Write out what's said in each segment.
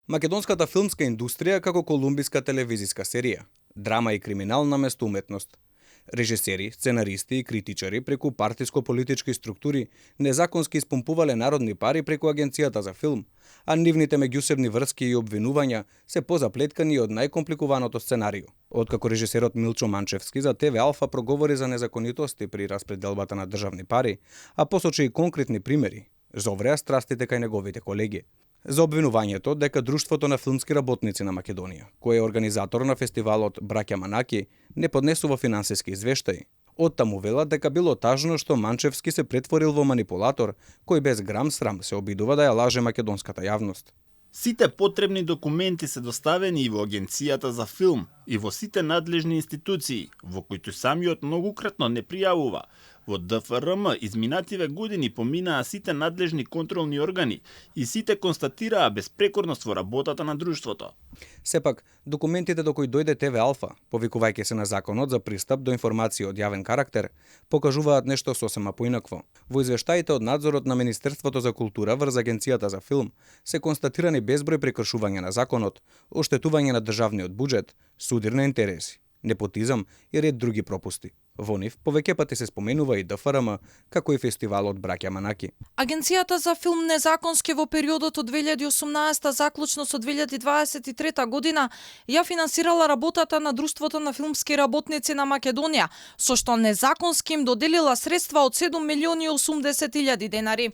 Македонската филмска индустрија како колумбиска телевизиска серија, драма и криминал наместо уметност. Режисери, сценаристи и критичари преку партиско-политички структури незаконски испомпувале народни пари преку Агенцијата за филм, а нивните меѓусебни врски и обвинувања се позаплеткани од најкомпликуваното сценарио. Откако режисерот Милчо Манчевски за ТВ Алфа проговори за незаконитости при распределбата на државни пари, а посочи и конкретни примери, зовреа страстите кај неговите колеги. За обвинувањето дека Друштвото на филмски работници на Македонија, кој е организатор на фестивалот Браќа Манаки, не поднесува финансиски извештаи. Оттаму вела дека било тажно што Манчевски се претворил во манипулатор кој без грам срам се обидува да ја лаже македонската јавност. Сите потребни документи се доставени и во Агенцијата за филм и во сите надлежни институции, во кои самиот многократно не пријавува. Во ДФРМ изминативе години поминаа сите надлежни контролни органи и сите констатираа безпрекорност во работата на друштвото. Сепак, документите до кои дојде ТВ Алфа, повикувајќи се на законот за пристап до информации од јавен карактер, покажуваат нешто сосема поинакво. Во извештаите од надзорот на Министерството за култура врз Агенцијата за филм се констатирани безброј прекршувања на законот, оштетување на државниот буџет, судир на интереси, непотизам и ред други пропусти. Во нив повеќе пати се споменува и ДФРМ, како и фестивалот Браќа Манаки. Агенцијата за филм незаконски во периодот од 2018 заклучно со 2023 година ја финансирала работата на Друштвото на филмски работници на Македонија, со што незаконски им доделила средства од 7.080.000 денари.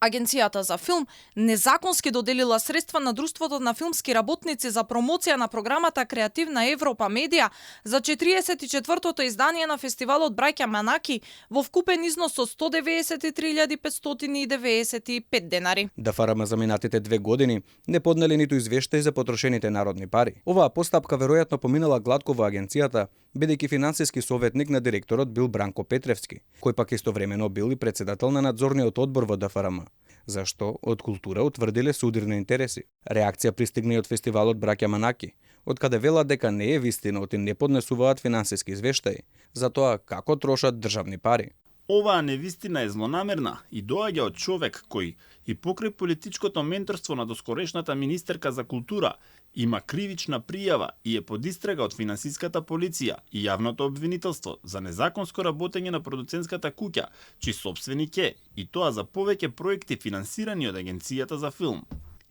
Агенцијата за филм незаконски доделила средства на Друштвото на филмски работници за промоција на програмата Креативна Европа Медија за 44-тото издание на фестивалот Браќа Манаки во вкупен износ од 193.595 денари. ДФРМ за минатите 2 години не поднели ниту извештај за потрошените народни пари. Оваа постапка веројатно поминала гладко во агенцијата, бидејќи финансиски советник на директорот бил Бранко Петревски, кој пак истовремено бил и председател на надзорниот одбор во ДФРМ. Зашто од култура утврдиле судирни интереси. Реакција пристигна и од фестивалот Браќа Манаки, од каде велат дека не е вистина и не поднесуваат финансиски извештаи за тоа како трошат државни пари. Оваа невистина е злонамерна и доаѓа од човек кој и покрај политичкото менторство на доскорешната министерка за култура има кривична пријава и е под истрага од финансиската полиција и јавното обвинителство за незаконско работење на продуцентската куќа, чиј сопственик е, и тоа за повеќе проекти финансирани од Агенцијата за филм.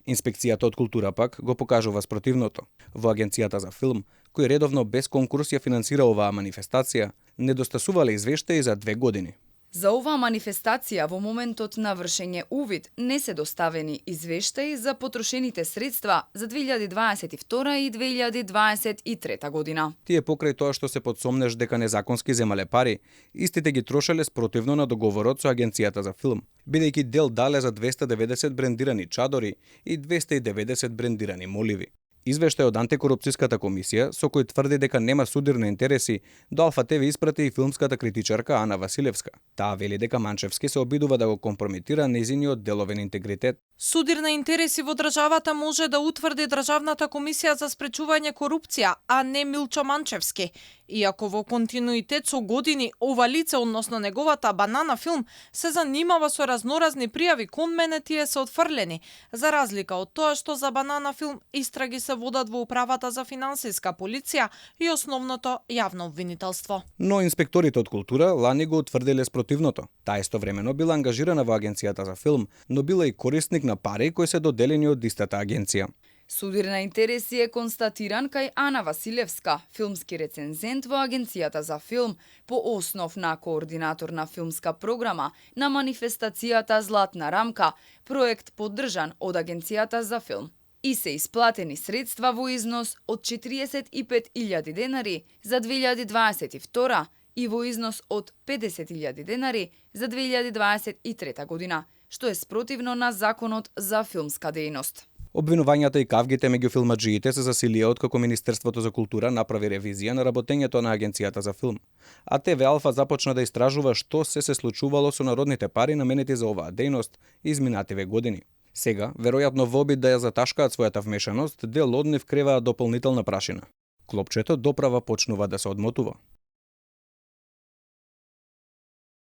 Инспекцијата од култура пак го покажува спротивното. Во Агенцијата за филм, кој редовно без конкурс ја финансира оваа манифестација, недостасувале извештаи за 2 години. За оваа манифестација во моментот на вршење увид не се доставени извештаи за потрошените средства за 2022 и 2023 година. Тие покрај тоа што се подсомнеш дека незаконски земале пари, истите ги трошеле спротивно на договорот со Агенцијата за филм, бидејќи дел дале за 290 брендирани чадори и 290 брендирани моливи. Извештај од антикорупцијската комисија, со кој тврди дека нема судирни интереси, до Алфа ТВ испрати и филмската критичарка Ана Василевска. Таа вели дека Манчевски се обидува да го компрометира нејзиниот деловен интегритет. Судир на интереси во државата може да утврди Државната комисија за спречување корупција, а не Милчо Манчевски. Иако во континуитет со години ова лице, односно неговата Банана филм, се занимава со разноразни пријави кон мене, тие се отфрлени, за разлика од тоа што за Банана филм истраги се водат во управата за финансиска полиција и основното јавно обвинителство. Но инспекторите од култура лани го утврдиле спротивното. Таа истовремено била ангажирана во Агенцијата за филм, но била и корисник на пари кои се доделени од истата агенција. Судир на интереси е констатиран кај Ана Василевска, филмски рецензент во Агенцијата за филм, по основ на координатор на филмска програма на манифестацијата Златна рамка, проект поддржан од Агенцијата за филм. И се исплатени средства во износ од 45.000 денари за 2022 и во износ од 50.000 денари за 2023 година, што е спротивно на Законот за филмска дејност. Обвинувањата и кавгите меѓу филмаџиите се засилија откако Министерството за култура направи ревизија на работењето на Агенцијата за филм. А ТВ Алфа започна да истражува што се случувало со народните пари наменети за оваа дејност изминативе години. Сега, веројатно во обид да ја заташкаат својата вмешаност, дел од нив креваат дополнителна прашина. Клопчето доправа почнува да се одмотува.